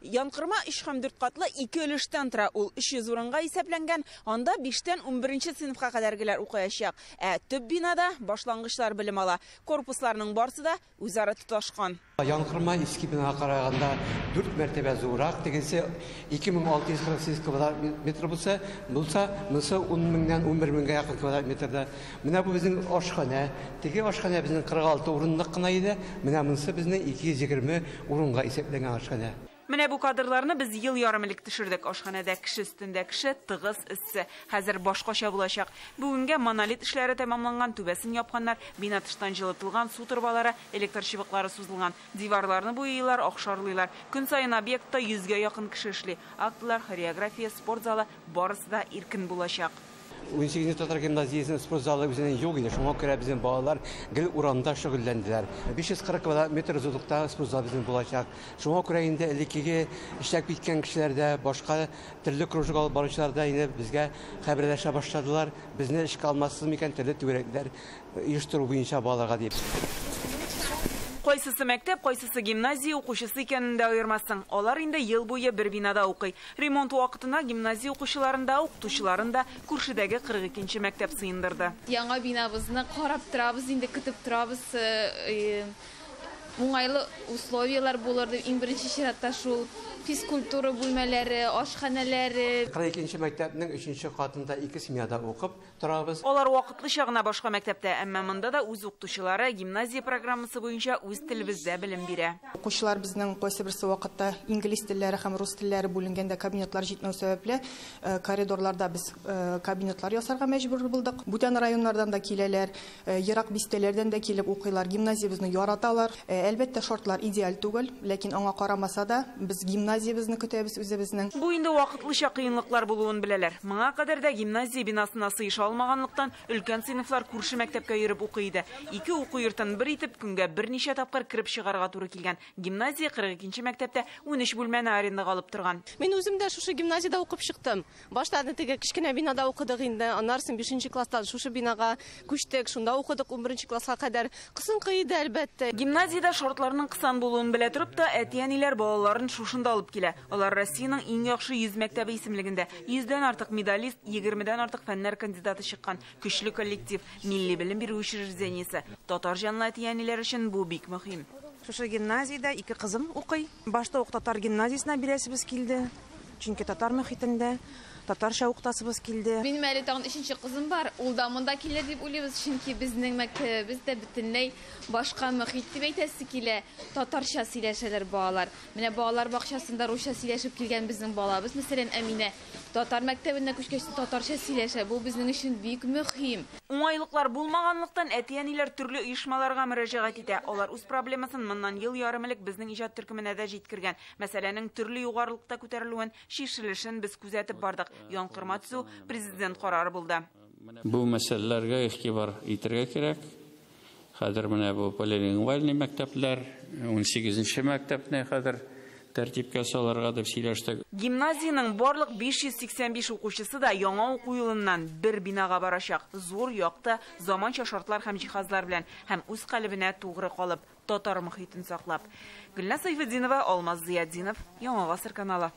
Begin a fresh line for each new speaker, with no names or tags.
Янкорма 3 һәм 4 катлы 2 өлештән тора. Ул 300 урынга исәпләнгән. Анда 5-тән 11 сыйныфка кадәргеләр укыячак. Ә төп бинада башлангычлар белем ала. Корпусларның барсы да үзара тоташкан.
Янкорма иске бинага караганда 4 мәртәбә зуррак. Тегесе 2648 квадрат метр булса, монысы 10 меңнән 11 меңгә якын квадрат метрда. Менә бу безнең ашханә. Теге ашханә безнең 46 урынлык кына иде. Менә монысы безнең 220 урынга исәпләнгән ашханә.
Менә бу кадрларны без ел ярым элек төшердек. Ашханәдә кеше өстендә кеше, тыгыз, эссе. Хәзер башкача булачак. Бүгенгә монолит эшләре тәмамланган, түбәсен япканнар, бина тыштан җылытылган, су торбалары, электр чыбыклары сузылган. Диварларны буйыйлар, акшарлыйлар. Көн саен объектта 100гә якын кеше эшли. Актлар, хореография, спорт залы барысы да иркен булачак.
18 татар гимназиясенең спорт залы үзенең юк иде. Шуңа күрә безнең балалар гел урамда шөгыльләнделәр. 540 квадрат метр зурлыкта спорт залы безнең булачак. Шуңа күрә инде элеккеге эшләп киткән кешеләр дә, башка төрле кружок алып баручылар да инде безгә хәбәрләшә башладылар. Безне эшкә алмассыз микән, төрле түгәрәкләр оештыру буенча балаларга дип.
Кайсысы мәктәп, кайсысы гимназия укучысы икәнен дә аермассың. Алар инде ел буе бер бинада укый. Ремонт вакытына гимназия укучыларын да, укытучыларын да күршедәге 42нче мәктәп сыендырды.
Яңа бинабызны карап торабыз, инде көтеп торабыз. Уңайлы условиялар булыр дип, иң беренче чиратта шул физкультура бүлмәләре, ашханәләре.
42нче мәктәпнең 3нче катында 2 семьяда укып торабыз.
Алар вакытлыча гына башка мәктәптә, әмма монда да үз укытучылары гимназия программасы буенча үз телебездә белем бирә.
Укучылар безнең кайсы берсе вакытта инглиз телләре һәм рус телләре бүленгәндә кабинетлар җитмәү сәбәпле, коридорларда без кабинетлар ясарга мәҗбүр булдык. Бүтән районнардан да киләләр, ерак бистәләрдән дә килеп укыйлар. Гимназиябезне яраталар. Әлбәттә, шартлар идеаль түгел, ләкин аңа карамаса да без гимназиябезне көтәбез үзебезнең.
Бу инде вакытлыча кыенлыклар булуын беләләр. Моңа кадәр дә гимназия бинасына сыеша алмаганлыктан өлкән сыйныфлар күрше мәктәпкә йөреп укый иде. Ике уку йортын бер итеп көнгә берничә тапкыр кереп чыгарга туры килгән. Гимназия 42нче мәктәптә 13 бүлмәне арендага алып торган.
Мин үзем дә шушы гимназиядә укып чыктым. Башта теге кечкенә бинада укыдык инде, аннан соң 5нче класстан шушы бинага күчтек, шунда укыдык 11нче класска кадәр. Кысынкы иде әлбәттә.
Гимназиядә шартларның кысан булуын белә торып та, әти-әниләр балаларын шушында алып килә. Алар Россиянең иң яхшы 100 мәктәбе исемлегендә 100дән артык медалист, 20дән артык фәннәр кандидаты чыккан көчле коллектив, милли белем бирү учреждениесе. Татар җанлы әти-әниләр өчен бу бик мөһим.
Шушы гимназиядә ике кызым укый. Башта ук татар гимназиясенә бирәсебез килде. Чөнки татар мөхитендә татарча укытасыбыз килде.
Минем әле тагын 3нче кызым бар. Ул да монда килер дип уйлыйбыз, чөнки безнең мәктәбебез дә бөтенләй башка мөхит дип әйтәсе килә. Татарча сөйләшәләр балалар. Менә балалар бакчасында русча сөйләшеп килгән безнең балабыз, мәсәлән, Әминә татар мәктәбенә күчкәч татарча сөйләшә. Бу безнең өчен бик мөһим.
Уңайлыклар булмаганлыктан әти-әниләр төрле оешмаларга мөрәҗәгать итә. Алар үз проблемасын моннан ел ярым элек безнең иҗат төркеменә дә җиткергән. Мәсьәләнең төрле югарылыкта күтәрелүен, чишелешен без күзәтеп бардык. Янкорма төзү президент карары булды.
Бу мәсьәләләргә игътибар итәргә кирәк. Хәзер менә бу полилингвальный мәктәпләр, 18нче мәктәпне хәзер тәртипкә салырга дип сөйләштек.
Гимназиянең барлык 585 укучысы да яңа уку елыннан бер бинага барачак. Зур якта заманча шартлар һәм җиһазлар белән һәм үз калебенә тугры калып, татар мөхитен саклап. Гөлназ Сайфетдинова, Алмаз Зиятдинов, Яңа Гасыр каналы.